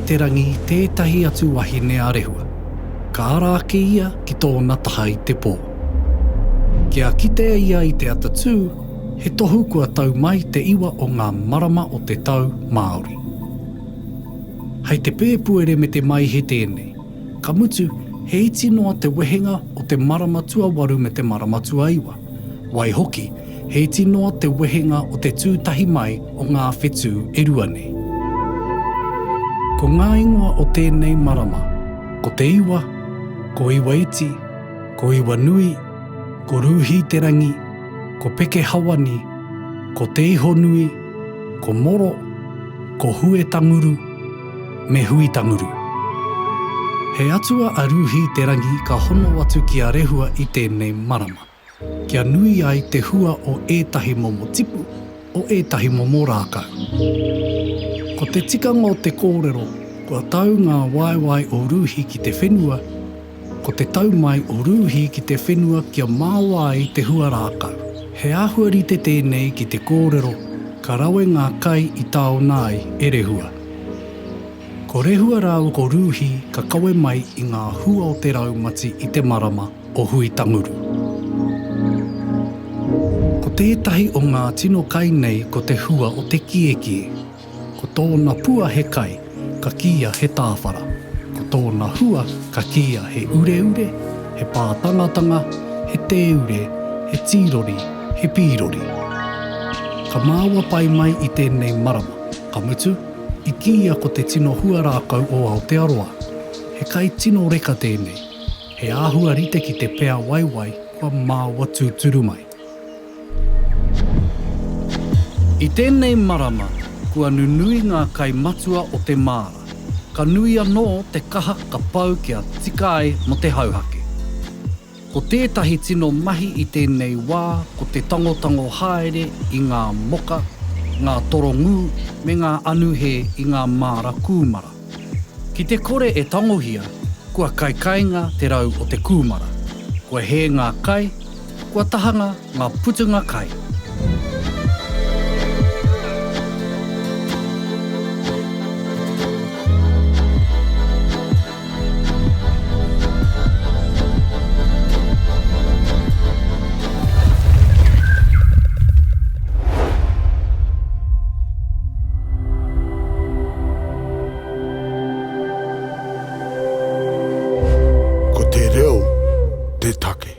Rūhī-te-rangi tētahi atu wahine a Rehua. Ka ara ake ia ki tōna taha i te pō. Kia kitea ia i te atatū, he tohu kua tau mai te iwa o ngā marama o te tau Māori. Hei te Pēpuere me te Maehe tēnei, ka mutu he iti noa te wehenga o te marama tuawaru me te marama tuaiwa. Waihoki, he iti noa te wehenga o te tūtahi mai o ngā whetū e rua nei. Ko ngā ingoa o tēnei marama, ko Te Iwa, ko Iwa-iti, ko Iwa-nui, ko Rūhī-te-rangi, ko Pekehawani, ko Te Ihonui, ko Moro, ko Huetanguru, me Huitanguru. He atua a Rūhī-te-rangi ka hono atu ki a Rehua i tēnei marama, kia nui ai te hua o ētahi momo tipu, o ētahi momo rākau. Ko te tikanga o te kōrero, kua tau ngā waewae o Rūhī ki te whenua, Ko te tau mai o Rūhī ki te whenua kia māoa ai te hua rākau. He āhua rite tēnei ki te kōrero ka rawe ngā kai i taona ai e Rehua. Ko Rehua rāua ko Rūhī ka kawe mai i ngā hua o te raumati i te marama o Hui-tanguru. Ko tētahi o ngā tino kai nei ko te hua o te kiekie. Ko tōna pua he kai, ka kīia he tāwhara. Ko tōna hua ka kīia he ureure, he pātangatanga, he tēure, he tīrori, he pīrori. Ka māua pai mai i tēnei marama, ka mutu, i kīia ko te tino hua rākau o Aotearoa. He kai tino reka tēnei, he āhua rite ki te pea waiwai kua māua tūturu mai. I tēnei marama, kua nunui ngā kai matua o te māra. Ka nui anō te kaha ka pau kia tika ai mō te hauhake. Ko tētahi tino mahi i tēnei wā ko te tangotango haere i ngā moka, ngā torongū me ngā anuhe i ngā māra kūmara. Ki te kore e tangohia, kua kaikainga te rau o te kūmara, kua hē ngā kai, kua tahanga ngā putunga kai. Ko te reo te take.